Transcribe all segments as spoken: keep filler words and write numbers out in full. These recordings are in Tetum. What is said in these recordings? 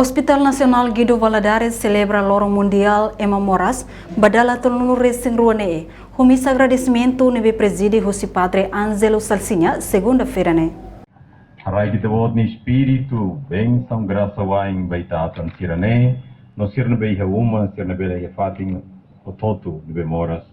Hospital Nasionál Guido Valadares selebra Loron Mundiál Ema Moras ba dala tolunulu-resin-rua ne'e, ho misa agradesimentu ne'ebé prezide husi Padre Ângelo Salsinha, segunda-feira ne'e. Haraik Ita-Boot nia Espíritu, bensaun, grasa, wa'in ba ita-atan sira-ne'e, no sira ne'ebé iha uma, sira ne'ebé la iha fatin, hotu-hotu ne'ebé moras.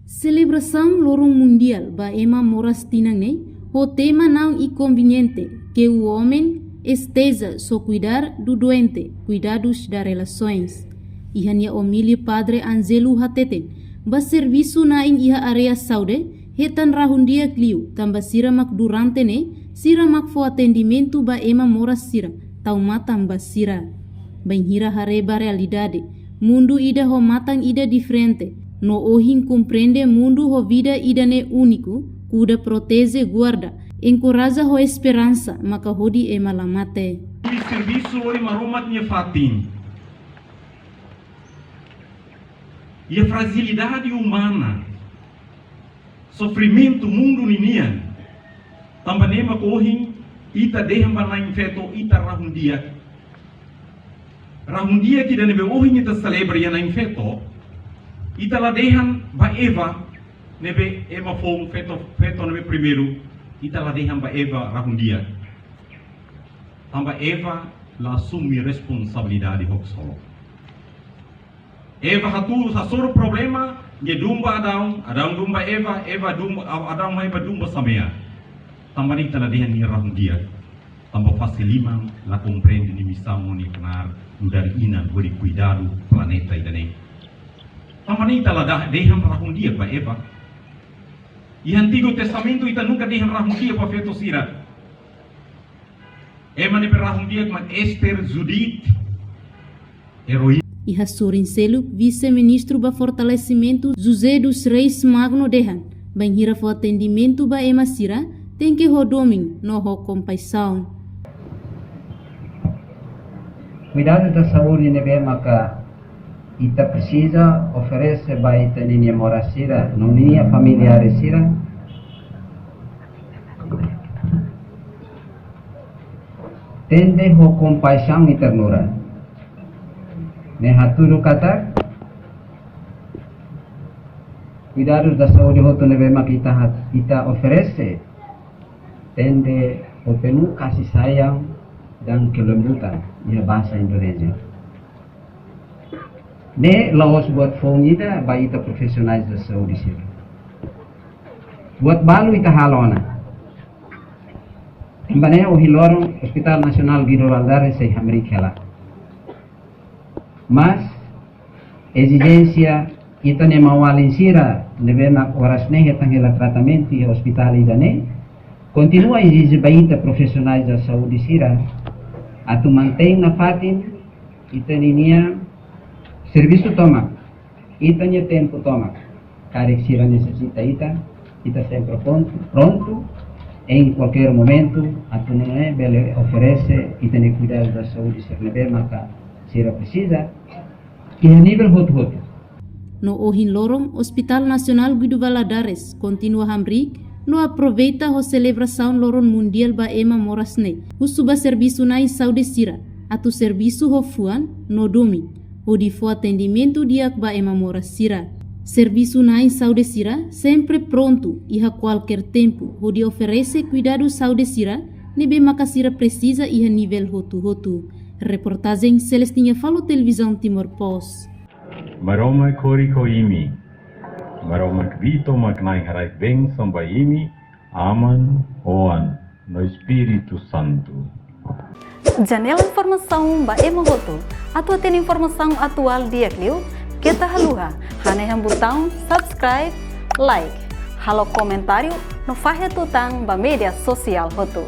Selebrasaun Loron Mundiál ba Ema Moras tinan ne'e, ho tema Não Inconveniente, que o Homem Esteja Só Cuidar do Doente, Cuidados das Relações. Iha nia omilia Padre Ângelo hateten, ba servisu na'in iha área saúde, hetan rahun-di'ak liu, tanba sira mak durante ne'e, sira mak fó atendimentu ba ema moras sira, tau matan ba sira. Bainhira haree ba realidade, mundu ida ho matan ida diferente, no ohin komprende mundu ho vida ida-ne'e úniku, kuda, proteje, guarda, enkoraja ho esperansa, maka hodi ema la mate. Servisu lori Maromak nia fatin. Iha frajilidade umana, sofrimentu mundu ninian. Tanba ne'e mak ohin ita dehan ba na'in-feto ita rahun-di'ak. Rahun-di'ak ida ne'ebé ohin ita selebra iha na'in-feto, ita la dehan ba Eva ne'ebé ema foun, feto, feto ne'ebé primeiru, ita la dehan ba Eva rahun-di'ak. Tanba Eva la asume responsabilidade ho ksolok. Eva hatuur, hasoru problema, nia dun ba Adão, Adão dun ba Eva, Eva dun, Adão mai ba dun ba samea. Tanba ne'e ita la dehan nia rahun-di'ak. Tanba fase liman la komprende nia misaun no nia knaar nu'udar inan hodi kuidadu planeta ida-ne'e. Tanba ne'e ita la da-, dehan rahun-di'ak ba Eva. Iha Antigu Testamentu ita nunka dehan rahun-di'ak ba feto sira. Ema ne'ebé rahun-di'ak mak Ester, Judit, heroína. Iha sorin seluk, Vise-Ministru ba Fortalesimentu José dos Reis Magno dehan, bainhira fó atendimentu ba ema sira, tenke ho domin no ho kompaixaun. Kuidadu da saúde ne'ebé maka ita presiza oferese ba ita-nia moras sira, no nia familiares sira. Tende ho kompaixaun i ternura. Ne'e hatudu katak kuidadus da saúde hotu ne'ebé mak ita hat-, ita oferese, tende ho penuh kasih sayang dan kelembutan, iha bahasa Indonesia. Ne'e la'ós buat foun ida ba ita profisionais da saúde sira. Buat balu ita halo ona. Tanba ne'e ohin loron Hospital Nasionál Guido Valadares sei hamriik hela. Mas ezijénsia ita-nia maun-alin sira ne'ebé mak oras ne'e hetan hela tratamentu iha ospitál ida-ne'e, kontinua ezije ba ita profisionais da saúde sira atu mantein nafatin ita-nia servisu tomak, ita-nia tempu tomak. Karik sira nesesita ita, ita sempre prontu, prontu em qualquer momento atu nune'e bele oferese ita-nia kuidadu da saúde sira ne'ebé maka sira presiza iha nivel hotu-hotu. No ohin loron, Hospital Nasionál Guido Valadares kontinua hamriik no aproveita ho selebrasaun Loron Mundiál ba Ema Moras ne'e, husu ba servisu na'in saúde sira atu servisu ho fuan no domin, hodi fó atendimentu di'ak ba ema moras sira. Servisu na'in saúde sira sempre prontu iha kualkér tempu hodi oferese kuidadu saúde sira ne'ebé maka sira presiza iha nivel hotu-hotu. Reportajen Celestina Falo, Televizaun Timor Post. Maromak korik ho imi. Maromak Bito mak Nai haraik bensaun ba imi, Aman, Oan, no Espíritu Santu. Janela informasaun ba ema hotu. Atu hatene informasaun atuál di'ak liu, keta haluha hanehan butaun subscribe, like, halo komentáriu, no fahe tutan ba média sosiál hotu.